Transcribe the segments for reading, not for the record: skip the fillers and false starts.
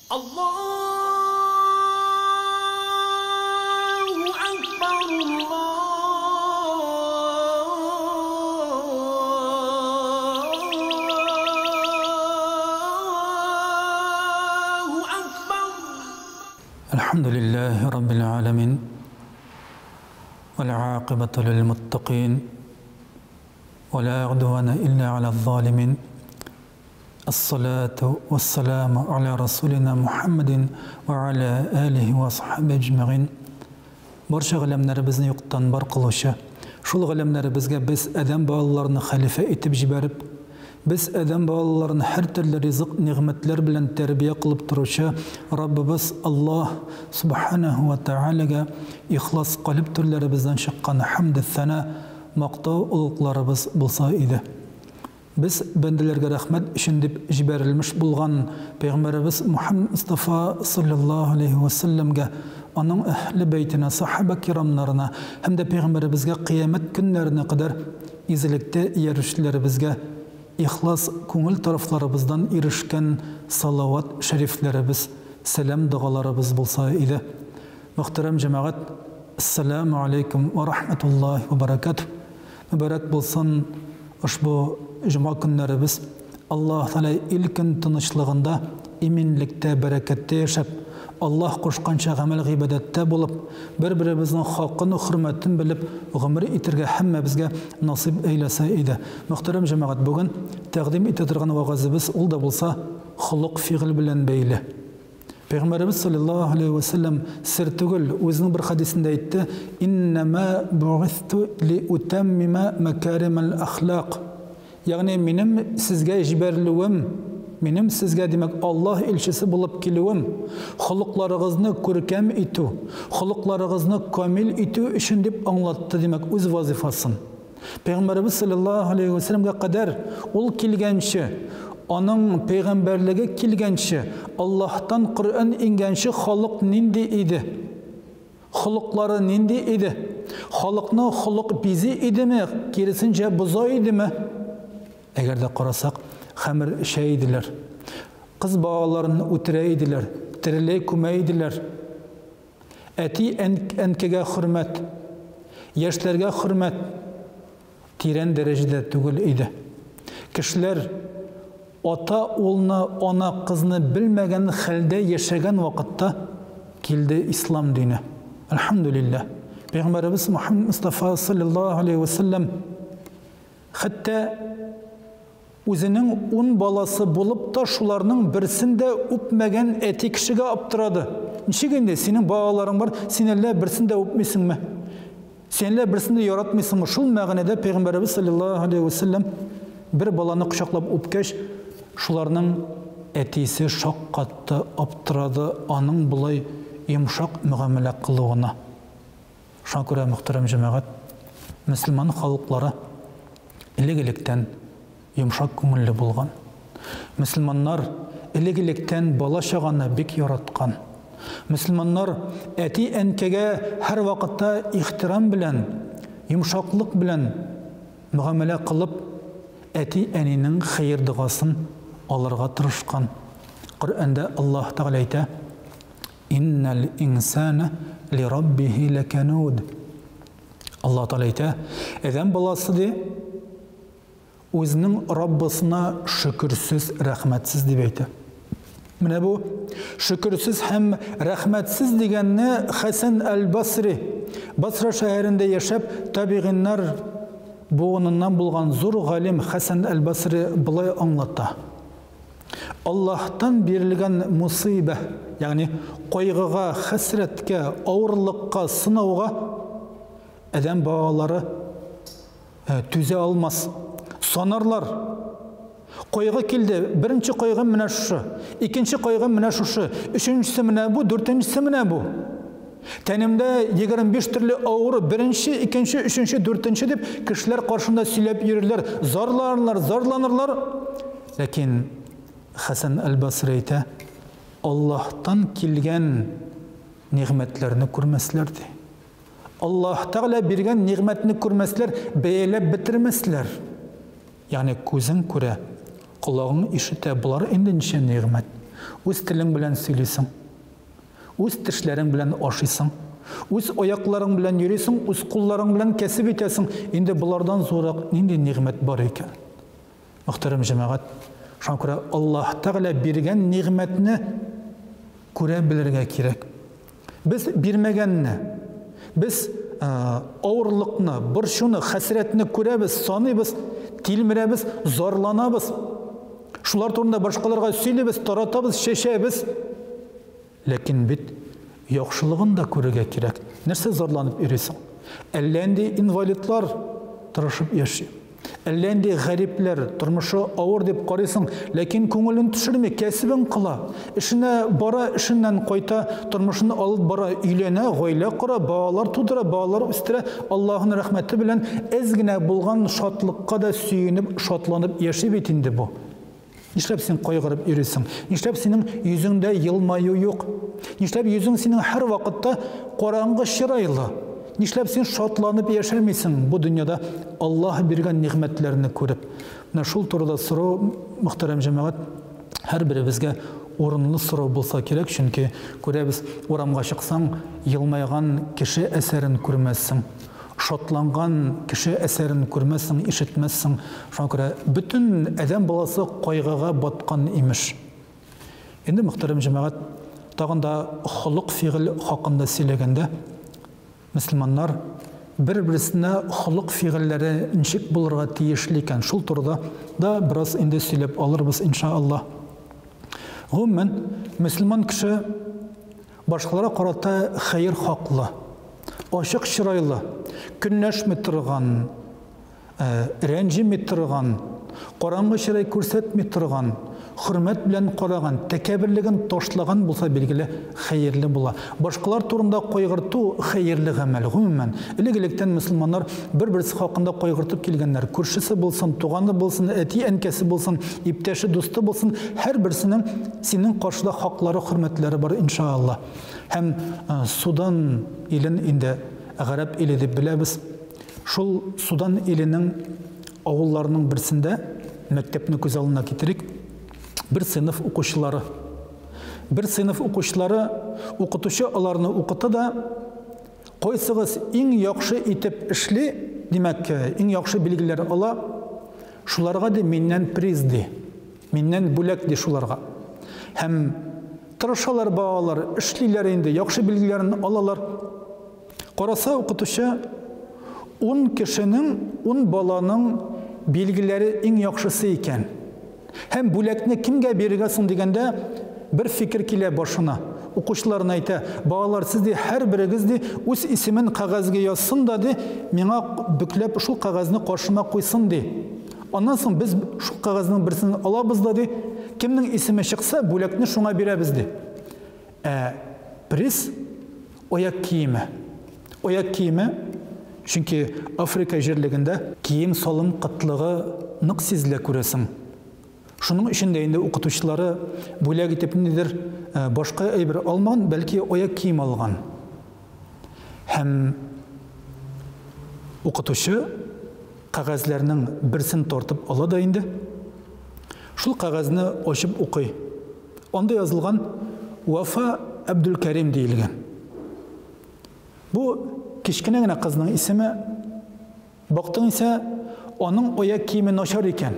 Allahu Akbar, Allahu Akbar. Elhamdülillahi Rabbil alemin. Vel aqibatu lil muttaqin. Ve la udvane illa alel zalimin. Esselatu vesselamu ala Rasulina Muhammedin ve ala alihi ve sahbihi ecmaîn. Barcha g'alamlarimizni yo'qdan bor qiluvchi, shul g'alamlarimizga biz odam bolalarini xalifa etib jibarib, biz odam bolalarini har turli rizq ne'matlar bilan tarbiya qilib turuvchi Robbimiz Alloh subhanahu va taolaga ixlos qalb turlarimizdan chiqqan hamd sana maqtov ulug'larimiz bo'lsa edi. Biz bendelerge rahmet için deb jiberilmiş bulgan Peygamberimiz Muhammed Mustafa sallallahu aleyhi ve sellem'ge, onun ehli beytine, sahaba kiramlarına hem de Peygamberimizge kıyamet günlerine kadar izilikte yerişlerimizge ihlas ko'ngil taraflarımızdan erishgan salavat şeriflerimiz, selam dualarımız bo'lsa edi. Muhterem cemaat, Esselamu aleyküm ve rahmetullahi ve berekatuh. Mübarek bo'lsin ushbu juma kunlarimiz. Alloh taolo ilkin tinchlig'ida, eminlikda, barakatda yashab, Alloh qo'shqancha amal ibodatda bo'lib, bir-birimizning haqqini, hurmatini bilib, g'umr etirga hammamizga nasib aylasa edi. Muhtaram jamoat, bugun taqdim etadigan va'zimiz ul da bo'lsa xuluq fe'l bilan bog'liq. Peygamberimiz sallallahu aleyhi ve sellem sir tugul o'zining bir hadisida aytdi: "Innama bu'istu li utammima makarimal axloq." Ya'ni menim sizga jibariluvim, menim sizga demak Alloh elchisi bo'lib keluvim, xuluqlaringizni ko'rkam etuv, xuluqlaringizni komil etuv uchun deb anglatdi demak o'z vazifasini. Peygamberimiz sallallahu aleyhi ve sellemga qadar ul kelgancha, onun peygamberligi kelgancha, Allohdan Qur'on ingancha xalq nindi edi? Xuluqlari nindi edi? Xalqni xuluq bizi edimi, kerisincha buzo edimi? Agarda qarasak, xamir icha edilar. Qiz bolalarini o'tira edilar, tirilay ko'ma edilar. Ati ankaga hurmat, yoshlarga hurmat teran darajada tugul edi. Kishilar ota o'g'ilni, ona qizni bilmagan holda yashagan vaqtda keldi islom dini. Alhamdulillah. Payg'ambarimiz Muhammad Mustafa sallallohu alayhi vasallam hatto o'zining 10 bolasi bo'lib ta shularning birisini o'pmagan eti kishiga olib turadi. Nechuk endi sening bolalaring bor, sen alla birisini o'pmaysingmi? Sen alla birisini yaratmaysingmi? Shul ma'noda Payg'ambarimiz sallallohu alayhi vasallam bir bolani quchoqlab o'pgach, shularning etisi shoqqatdi, olib turadi aning bulay yumshoq muomala qiluvini. Shunga ko'ra muhtaram jamoat, musulmon xalqlari ilik-ilikdan yumshoq ko'ngilli bo'lgan. Musulmonlar ilik-ilikdan bola chaqani bek yaratgan. Musulmonlar ati-ankaga har vaqtda ehtirom bilan, yumshoqlik bilan muomala qilib, ati-anining xayr duosini olirga tirishgan. Qur'onda Alloh taolo ayta: Innal insana li robbihi lakanud. Alloh taolo ayta, odam bolasi de o'zining Robbisina shukrsiz, rahmatsiz deb ayta. Mana bu shukrsiz ham rahmatsiz deganni Hasan al-Basri, Basra shahrida yashab, tabiinlar bo'g'inidan bo'lgan zo'r g'alim Hasan al-Basri bulay anglatdi. Allohdan berilgan musiba, ya'ni qayg'uga, hasratga, og'irlikqa, sinovga odam bolalari tuza olmas, sonarlar. Qayg'u keldi, birinchi qayg'im mana shu, ikkinchi qayg'im mana shu, uchinchisi mana bu, to'rtinchisi mana bu. Tanimda 25 turli og'ri, birinchi, ikkinchi, uchinchi, to'rtinchi deb kishilar qarshida suylab yururlar, zorlanarlar, zorlanarlar. Lekin Hasan al-Basri ayta, Allohdan kelgan ne'matlarni ko'rmaslar de. Alloh taolo bergan ne'matni ko'rmaslar, bayalab bitirmaslar. Ya'ni ko'zing ko'ra, qulog'ing eshita, bular endi necha ne'mat. Үз телең белән сөйлисең. Үз тешләрең белән ашыйсың. Үз аякларың белән йөрисең, үз кулларың белән кәсеп итәсең. Инде болардан зуррак нинди нигъмәт бар икән? Мөхтәрәм җәмәгать, шуңа күрә Аллаһ Тәгалә биргән нигъмәтне күрә белергә кирәк. Без бирмәгәнне, без авырлыкны, борчуны, хәсрәтне күрәбез, саныйбыз, тилмерәбез, зарланабыз. Шулар турында башкаларга сөйлибез, таратабыз, чәчәбез. Ләкин бит яхшылыгын да күрергә кирәк. Нәрсә зарланып йөрисең? Әллә нинди инвалидлар тырышып яши. Әллә нинди гарипләр, тормышы авыр дип карыйсың, ләкин күңелен төшерми, кәсебен кыла. Эшенә бара, эшеннән кайта, тормышын алып бара, өйләнә, гаилә кора, балалар тудыра, балалар үстерә. Аллаһының рәхмәте белән әз генә булган шатлыкка да сөенеп, шатланып яши бит инде бу. Нишләп син кайгырып йөрисең? Нишләп синең йөзеңдә елмаю юк? Нишләп йөзең синең һәрвакытта караңгы чырайлы? Нишләп син шатланып яшәмисең бу дөньяда Аллаһ биргән нигъмәтләрне күреп? Менә шул турыда сорау, мөхтәрәм җәмәгать, һәрберебезгә урынлы сорау булса кирәк, чөнки күрәбез, урамга чыксаң, елмайган кеше әсәрен күрмәссең. Шатланган кеше әсәрен күрмәссең, ишетмәссең. Шуңа күрә бөтен адәм баласы кайгыга баткан, имеш. Инде, мөхтәрәм җәмәгать, тагын да холык-фигыль хакында сөйләгәндә, мөселманнар бер-берсенә холык-фигыльләре ничек булырга тиешле икән, шул турыда да бераз инде сөйләп алырбыз, иншааллаһ. Гомумән, мөселман кеше башкаларга карата хәер хаклы, ачык чырайлы, көнләшми торган, рәнҗеми торган, караңгы чырай күрсәтми торган, хөрмәт белән караган, тәкәбберлеген ташлаган булса, билгеле, хәерле була. Башкалар турында кайгырту хәерле гамәл. Гомумән, элек-электән мөселманнар бер-берсе хакында кайгыртып килгәннәр. Күршесе булсын, туганы булсын, әти-әнкәсе булсын, иптәше, дусты булсын, һәрберсенең синең каршыда хаклары, хөрмәтләре бар, иншаалла. Һәм Судан илен инде гарәп иле дип беләбез. Шул Судан иленең авылларының берсендә мәктәпне күз алдына китерик. Бер сыйныф укучылары. Бер сыйныф укучылары, укытучы аларны укыта да, кайсыгыз иң яхшы итеп эшли, димәк, иң яхшы билгеләр ала, шуларга ди миннән приз ди. Миннән бүләк ди шуларга. Һәм тырышалар балалар, эшлиләр инде, яхшы билгеләрен алалар. Караса укытучы, ун кешенең, ун баланың билгеләре иң яхшысы икән. Һәм бүләкне кемгә бирергә соң дигәндә, бер фикер килә башына. Укучыларына әйтә, балалар, сез ди, һәрберегез ди, үз исемен кәгазьгә язсын да ди, миңа бөкләп шул кәгазьне каршыма куйсын ди. Аннан соң без шул кәгазьнең берсен алабыз да ди, кемнең исеме чыкса, бүләкне шуңа бирәбез ди. Ә приз аяк киеме. Аяк киеме, чөнки Африка җирлегендә кием-салым кытлыгы нык сизелә, күрәсең. Шуның өчен дә инде укытучылары бүләк итеп ниндидер башка әйбер алмаган, бәлки аяк кием алган. Һәм укытучы кәгазьләрнең берсен тартып ала да инде, шул кәгазьне ачып укый. Анда язылган Вафа Әбдулкәрим диелгән. Бу кечкенә генә кызның исеме. Бактың исә, аның аяк киеме начар икән.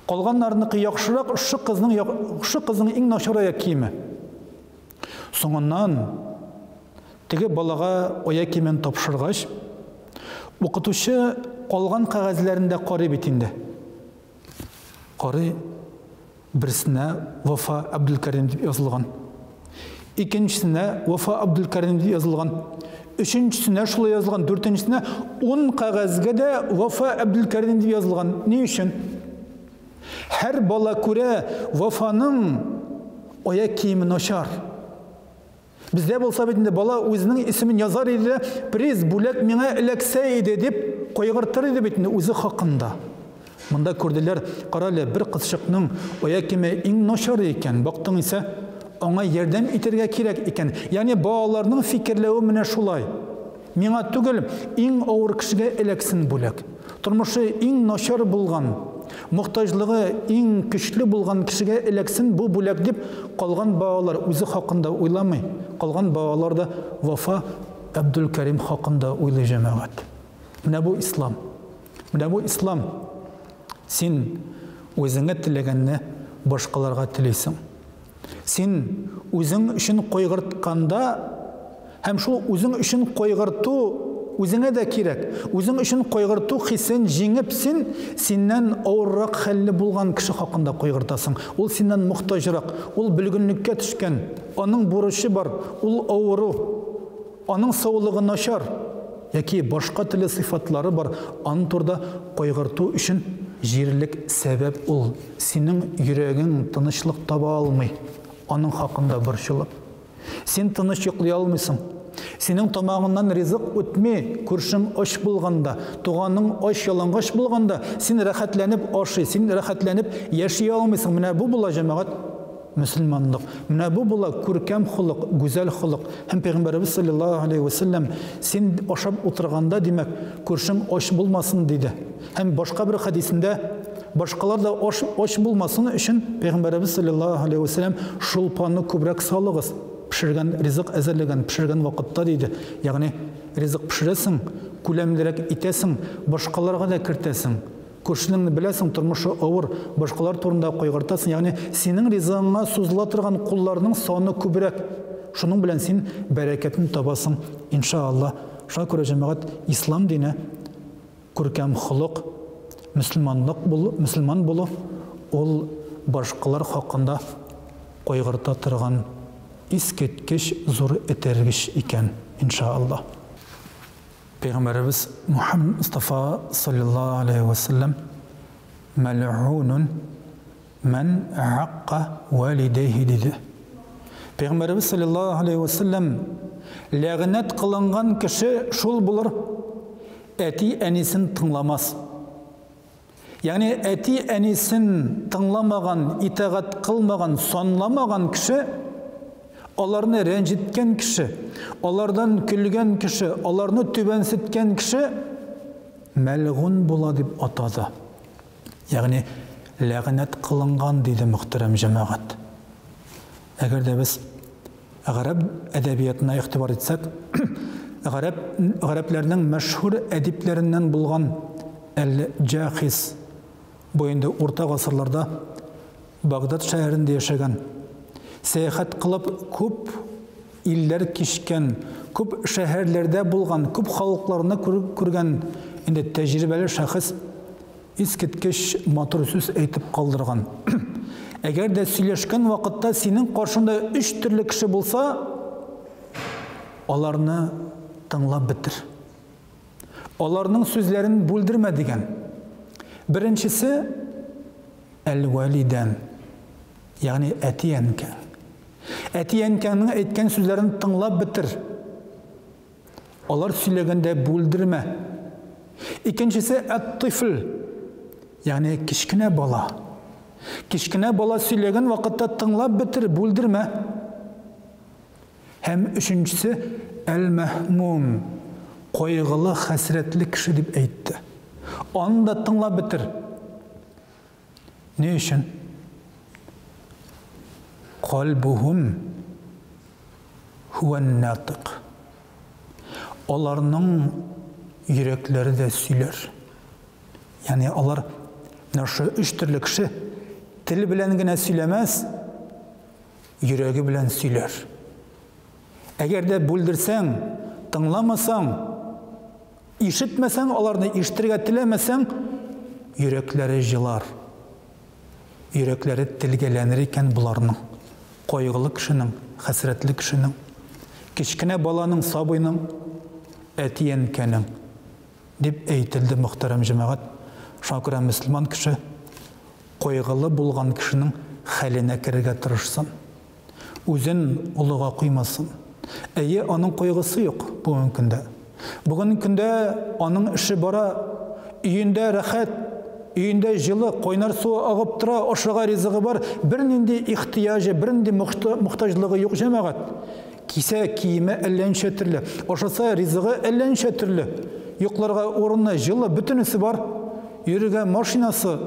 Калганнарыныкы яхшырак, шушы кызның шушы кызның иң начар аяк киеме. Соңыннан теге балага аяк киемен тапшыргач, укытучы калган кәгазьләрен дә карый бит инде. Карый, берсенә Вафа Абдулкәрим дип язылган. Икенчесенә Вафа Абдулкәрим дип язылган. Өченчесенә шулай язылган, дүртенчесенә, ун кәгазьгә дә Вафа Абдулкәрим дип язылган. Ни өчен? Һәр бала күрә, Вафаның аяк киеме начар. Бездә булса бит инде бала үзенең исемен язар иде дә, приз, бүләк миңа эләксә иде дип кайгыртыр иде бит инде үзе хакында. Монда күрделәр, карале, бер кызчыкның аяк киеме иң начары икән, бактың исә, аңа ярдәм итәргә кирәк икән. Ягъни балаларның фикерләве менә шулай. Миңа түгел, иң авыр кешегә эләксен бүләк. Тормышы иң начар булган. Мохтаҗлыгы иң көчле булган кешегә эләксен бу бүләк дип, калган балалар үзе хакында уйламый. Калган балалар да Вафа Абдулкәрим хакында уйлый җәмәгать. Менә бу ислам. Менә бу ислам. Син үзеңә теләгәнне башкаларга телисең. Син үзең өчен кайгыртканда һәм шул үзең өчен кайгырту үзеңә дә кирәк. Үзең өчен кайгырту хисен җиңеп син синнән авыррак хәлле булган кеше хакында кайгыртасың. Ул синнән мохтаҗрак, ул бөлгенлеккә төшкән, аның бурычы бар, ул авыру. Аның саулыгы начар яки башка төрле сыйфатлары бар, аның турыда кайгырту өчен җирлек сәбәп ул. Синең йөрәгең тынычлык таба алмый, аның хакында борчылып. Син тыныч йоклый алмыйсың. Синең тамагыңнан ризык үтми, күршең ач булганда, туганың ач ялангач булганда, син рәхәтләнеп ашый, син рәхәтләнеп яши алмыйсың. Менә бу була җәмәгать мөселманлык. Менә бу була күркәм холык, гүзәл холык. Һәм Пәйгамбәребез саллаллаһу алейһи ва сәлләм син ашап утырганда, димәк, күршең ач булмасын диде. Һәм башка бер хәдисендә башкалар да аш ач булмасын өчен Пәйгамбәребез саллаллаһу алейһи ва сәлләм шулпаны күбрәк салыгыз, пешергән ризык әзерләгән, пешергән вакытта диде. Ягъни ризык пешерәсең, күләмлерәк итәсең, башкаларга да кертәсең. Күршеңне беләсең, тормышы авыр, башкалар турында кайгыртасың, ягъни синең ризыгыңа сузыла торган кулларның саны күбрәк. Шуның белән син бәрәкәтен табасың, иншаалла. Шуңа күрә, җәмәгать, ислам дине күркәм холык, мөселманлык булу, мөселман булу ул башкалар хакында кайгырта торган искиткеч зур этәргеч икән, иншаалла. Пәйгамбәребез Мухаммад Мустафа саллаллаһу алейһи ва сәлләм мәлгунун мән акка валидейхи диде. Пәйгамбәребез саллаллаһу алейһи ва сәлләм ләгънәт кылынган кеше шул булыр, әти-әнисен тыңламас. Ягъни әти-әнисен тыңламаган, итагать кылмаган, санламаган кеше, аларны рәнҗеткән кеше, алардан көлгән кеше, аларны түбәнсеткән кеше мәлгун була дип атады. Ягъни ләгънәт кылынган диде мөхтәрәм җәмәгать. Әгәр дә без гарәп әдәбиятына игътибар итсәк, гарәп гарәпләрнең мәшһүр әдипләреннән булган Әл-Җахиз бу инде урта гасырларда Багдад шәһәрендә яшәгән, сәяхәт кылып күп илләр кичкән, күп шәһәрләрдә булган, күп халыкларны күргән инде тәҗрибәле шәхес искиткеч матур сүз әйтеп калдырган. Әгәр дә сөйләшкән вакытта синең каршыңда өч төрле кеше булса, аларны тыңлап бетер. Аларның сүзләрен бүлдермә дигән. Беренчесе әл-валидән, ягъни әти-әнкәң. Әти-әнкәңнең әйткән сүзләрен тыңлап бетер. Алар сөйләгәндә бүлдермә. Икенчесе әт-тифл, ягъни кечкенә бала. Кечкенә бала сөйләгән вакытта тыңлап бетер, бүлдермә. Һәм өченчесе әл-мәһмум, кайгылы, хәсрәтле кеше дип әйтте. Аны да тыңлап бетер. Ни өчен? Кальбухум хуән-натык. Аларның йөрәкләре дә сөйләр. Ягъни алар менә шушы өч төрле кеше тел белән генә сөйләмәс, йөрәге белән сөйләр. Әгәр дә бүлдерсәң, тыңламасаң, ишетмәсәң, аларны ишетергә теләмәсәң, йөрәкләре җылар. Йөрәкләре телгәләнер икән боларның. Кайгылы кешенең, хәсрәтле кешенең, кечкенә баланың, сабыйның, әти-әнкәнең, дип әйтелде, мөхтәрәм җәмәгать. Шуңа күрә мөселман кеше кайгылы булган кешенең хәленә керергә тырышсын. Үзен олыга куймасын. Әйе, аның кайгысы юк бүгенге көндә. Бүгенге көндә аның эше бара, өендә рәхәт, өендә җылы, кайнар суы агып тора, ашарга ризыгы бар, бернинди ихтыяҗы, бернинди мохтаҗлыгы юк җәмәгать. Кисә киеме әллә ничә төрле, ашаса ризыгы әллә ничә төрле. Йокларга урыны, җылы, бөтенесе бар. Йөрергә машинасы.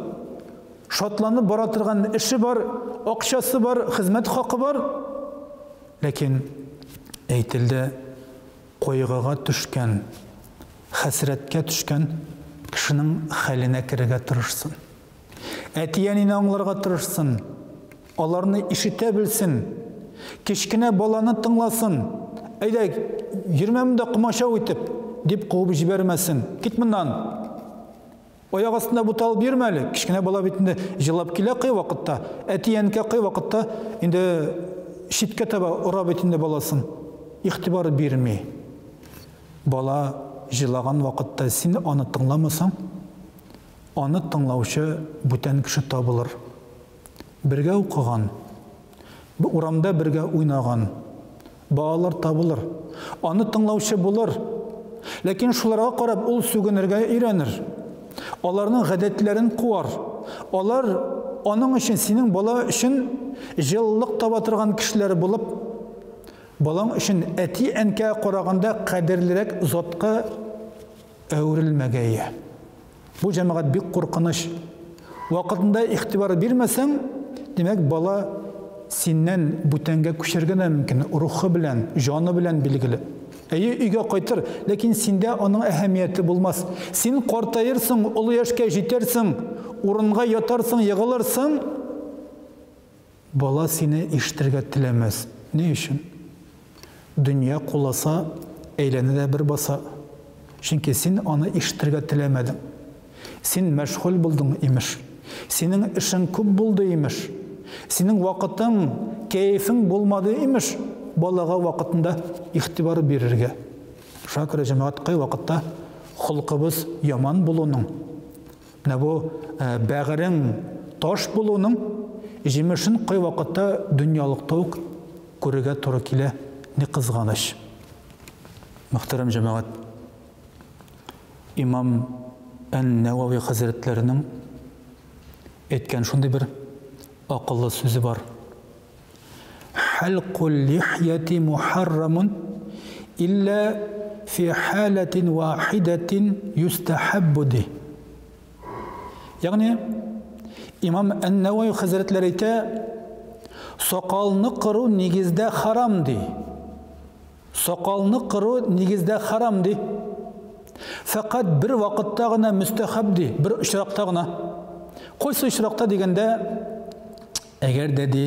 Шатланып бара торган эше бар, акчасы бар, хезмәт хакы бар. Ләкин әйтелде, кайгыга төшкән, хәсрәткә төшкән кешенең хәленә керергә тырышсын. Әти-әнине аңларга тырышсын. Аларны ишетә белсен. Кечкенә баланы тыңласын. Әйдә, йөрмә монда комачау итеп, дип куып җибәрмәсен. Кит моннан. Аяк астында буталып йөрмә әле. Кечкенә бала бит инде җылап килә кай вакытта. Әти-әнкә кай вакытта инде читкә таба ора бит инде баласын. Игътибар бирми. Бала җылаган вакытта син аны тыңламасаң, аны тыңлаучы бүтән кеше табылыр. Бергә укыган, урамда бергә уйнаган балалар табылыр. Аны тыңлаучы булыр. Ләкин шуларга карап ул сүгенергә өйрәнер. Аларның гадәтләрен куар. Алар аның өчен, синең бала өчен җылылык таба торган кешеләр булып, балаң өчен әти-әнкәгә караганда кадерлерәк затка әверелмәгәе. Бу җәмәгать бик куркыныч. Вакытында игътибар бирмәсәң, димәк, бала синнән бүтәнгә күчәргә дә мөмкин, рухы белән, җаны белән билгеле. Әйе, өйгә кайтыр, ләкин синдә аның әһәмияте булмас. Син картаерсың, олы яшькә җитәрсең, урынга ятарсың, егылырсың, Бала сине ишетергә теләмәс. Ни өчен? Дөнья куласа, әйләнә дә бер баса. Чөнки син аны ишетергә теләмәдең. Син мәшгуль булдың, имеш. Синең эшең күп булды, имеш. Синең вакытың, кәефең булмады, имеш, балага вакытында игътибар бирергә. Шуңа күрә, җәмәгать, кайвакытта холкыбыз яман булуның, Менә бу бәгырең таш булуның җимешен кайвакытта дөньялыкта ук күрергә туры килә, ни кызганыч. Мөхтәрәм җәмәгать, имам Ән-Нәвәви хәзрәтләренең әйткән шундый бер акыллы сүзе бар. Хәлкул лихьяти мухаррамун илля фи халәтин вахидәтин юстахаббу ди. Ягъни имам Ән-Нәвәви хәзрәтләре әйтә, сакалны кыру нигездә харам ди. Сакалны кыру нигездә харам ди. Фәкать бер вакытта гына мөстәхәб ди, бер очракта гына. Кайсы очракта дигәндә, әгәр дә ди,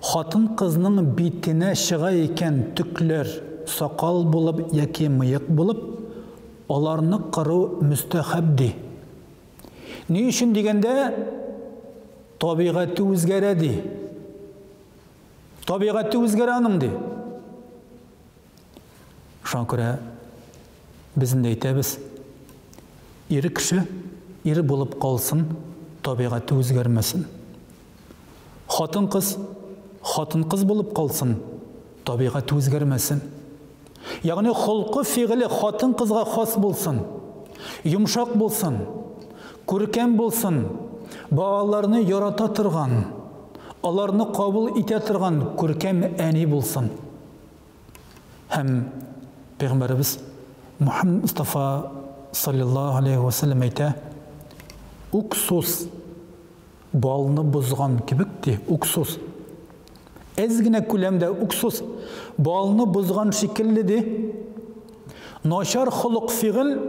хатын-кызның битенә чыга икән төкләр, сакал булып яки мыек булып, аларны кыру мөстәхәб ди. Ни өчен дигәндә, табигате үзгәрә ди. Табигате үзгәрә аның ди. Шуңа күрә без инде әйтәбез, ир кеше ир булып калсын, табигате үзгәрмәсен. Хатын-кыз хатын-кыз булып калсын, табигате үзгәрмәсен. Ягъни холкы фигыле хатын-кызга хас булсын, йомшак булсын, күркәм булсын, балаларны ярата торган, аларны кабул итә торган күркәм әни булсын. Һәм Пәйгамбәребез Мухаммад Мустафа саллаллаһу алейхи ва саллям әйтә, уксус балны бозган кебек ди, уксус. Әз генә күләмдә уксус балны бозган шикелле ди. Начар холык фигыль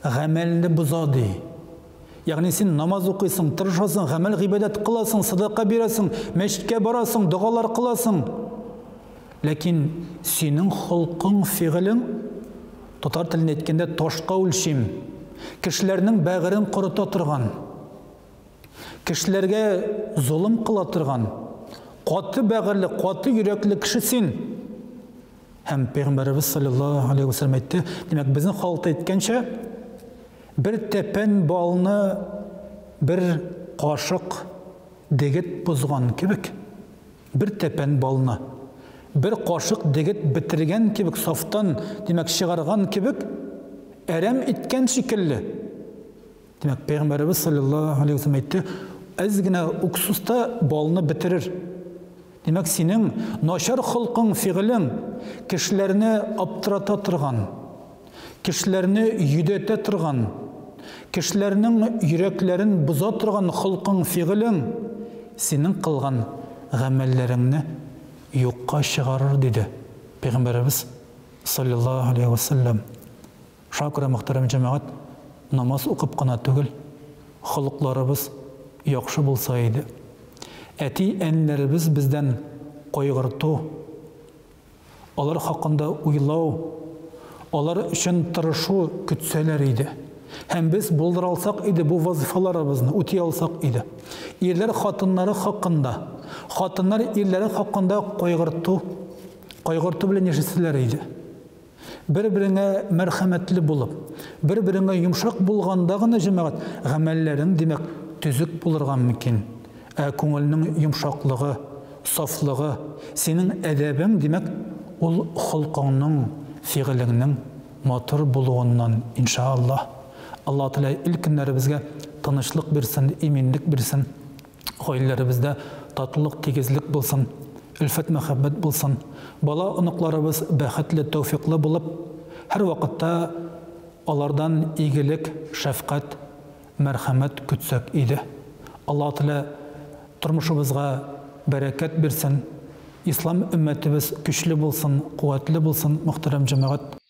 гамәлне боза ди. Ягъни син намаз укыйсың, тырышасың, гамәл гыйбадәт кыласың, садака бирәсең, мәчеткә барасың, догалар кыласың. Ләкин синең холкың, фигылең, татар телендә әйткәндә, ташка үлчим. Кешеләрнең бәгырен корыта торган, кешеләргә золым кыла торган, каты бәгырьле, каты йөрәкле кеше син. Һәм Пәйгамбәребез саллаллаһу алейһи ва сәлләм әйтте, димәк, безнең халыкта әйткәнчә, бер тәпән балны бер кашык дегет бозган кебек, бер тәпән балны бер кашык дегет бетергән кебек, сафтан, димәк, чыгарган кебек, әрәм иткән шикелле. Димәк, Пәйгамбәребез саллаллаһу алейһи ва сәлләм әйтте, әз генә уксус та балны бетерер. Димәк, синең начар холкың, фигылең кешеләрне аптырата торган, кешеләрне йөдәтә торган, Кешеләрнең йөрәкләрен боза торган холкың, фигылең синең кылган гамәлләреңне юкка чыгарыр, диде Пәйгамбәребез салләллаһу галәйһи вә сәлләм. Шуңа күрә, мөхтәрәм җәмәгать, намаз укып кына түгел, холыкларыбыз яхшы булса иде. Әти-әниләребез бездән кайгырту, алар хакында уйлау, алар өчен тырышу көтсәләр иде. Һәм без булдыра алсак иде бу вазыйфаларыбызны, үти алсак иде. Ирләр хатыннары хакында, хатыннар ирләре хакында кайгырту, кайгырту белән яшәсәләр иде. Бер-береңә мәрхәмәтле булып, бер-береңә йомшак булганда гына, җәмәгать, гамәлләрең, димәк, төзек булырга мөмкин. Ә күңелнең йомшаклыгы, сафлыгы, синең әдәбең, димәк, ул холкыңның, фигылеңнең матур булуыннан, иншаАллаһ. Аллаһ Тәгалә ил-көннәребезгә тынычлык бирсен, иминлек бирсен. Гаиләләребездә татулык, тигезлек булсын, өлфәт-мәхәббәт булсын. Бала-оныкларыбыз бәхетле, тәүфикълы булып, һәрвакытта алардан игелек, шәфкать, мәрхәмәт көтсәк иде. Аллаһ Тәгалә тормышыбызга бәрәкәт бирсен, ислам өммәтебез көчле булсын, куәтле булсын, мөхтәрәм җәмәгать.